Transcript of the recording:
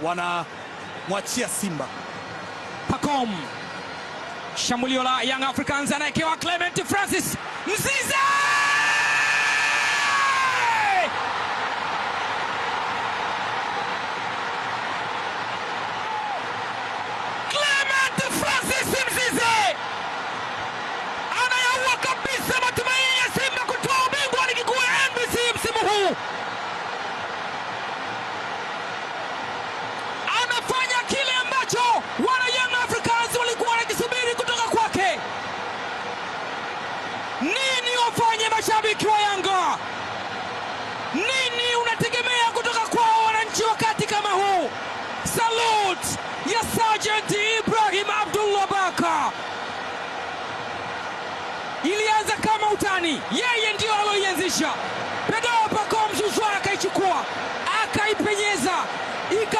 Wanamwachia Simba. Pacome, shambulio la Young Africans, anaekewa Clement Francis Mzize! Clement Francis Mzize anayaua kabisa matumaini ya Simba kutoa ubingwa wa ligi kuu ya NBC msimu huu. Anafanya kile ambacho wana Young Africans walikuwa wanakisubiri kutoka kwake. Nini wafanye mashabiki wa Yanga? Nini unategemea kutoka kwao wananchi wakati kama huu? Salute ya Sergeant Ibrahim Abdullah Baka. Ilianza kama utani, yeye ndio aloianzisha. Pedro Pacome Zouzoua akaichukua akaipenyeza ika